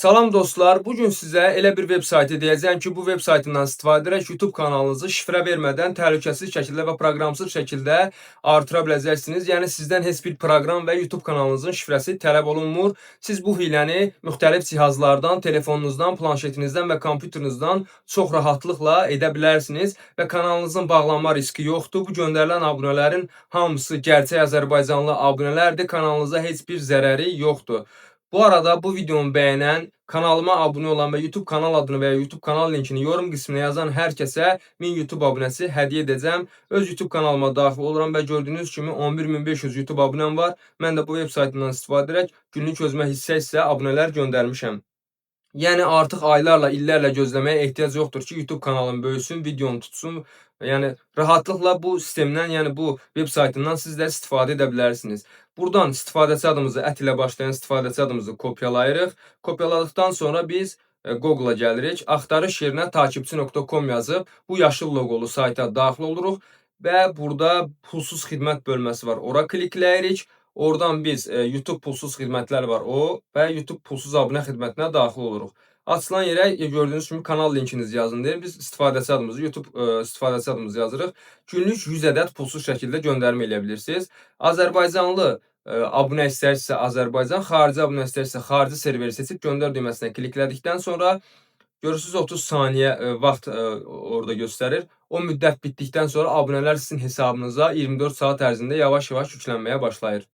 Salam dostlar, bu gün sizə elə bir veb saytı deyəcəyəm ki, bu veb saytından istifadə edərək YouTube kanalınızı şifrə vermədən təhlükəsiz şəkildə və proqramsız şəkildə artıra biləcəksiniz. Yəni sizdən heç bir proqram və YouTube kanalınızın şifrəsi tələb olunmur. Siz bu hiləni müxtəlif cihazlardan, telefonunuzdan, planşetinizdən və kompüterinizdən çox rahatlıqla edə bilərsiniz və kanalınızın bağlanma riski yoxdur. Bu göndərilən abunələrin hamısı gerçək Azərbaycanlı abunələrdir. Kanalınıza heç bir zərəri yoxdur. Bu arada bu videomu bəyənən, kanalıma abunə olan və YouTube kanal adını və ya YouTube kanal linkini yorum qisminə yazan hər kəsə 1000 YouTube abunəsi hədiyyə edəcəm. Öz YouTube kanalıma daxil oluram və gördüyünüz kimi 11.500 YouTube abunəm var. Mən də bu veb saytından istifadə edərək günlük özümə hissə-hissə abunələr göndərmişəm. Yəni artıq aylarla, illərlə gözləməyə ehtiyac yoxdur ki, YouTube kanalım böyüsün, videom tutsun. Yəni rahatlıqla bu sistemdən, yəni bu veb saytından siz də istifadə edə bilərsiniz. Buradan istifadəçi adımızı, ət ilə başlayan istifadəçi adımızı kopyalayırıq. Kopyaladıqdan sonra biz Google-a gəlirik. Axtarış yerinə takipçi.com yazıb bu yaşıl loqolu sayta daxil oluruq və burada pulsuz xidmət bölməsi var. Ora klikləyirik. Oradan biz YouTube pulsuz xidmətlər var o və YouTube pulsuz abunə xidmətinə daxil oluruq. Açılan yerə gördüyünüz kimi kanal linkinizi yazın deyir. Biz istifadəçi adımızı, YouTube istifadəçi adımızı yazırıq. Günlük 100 ədəd pulsuz şəkildə göndərmə eləyə bilirsiniz. Azərbaycanlı abunə istəyirsinizsə Azərbaycan, xarici abunə istəyirsinizsə xarici serveri seçib göndər düyməsinə kliklədikdən sonra görürsüz 30 saniyə vaxt orada göstərir. O müddət bitdikdən sonra abunələr sizin hesabınıza 24 saat ərzində yavaş-yavaş yüklənməyə başlayır.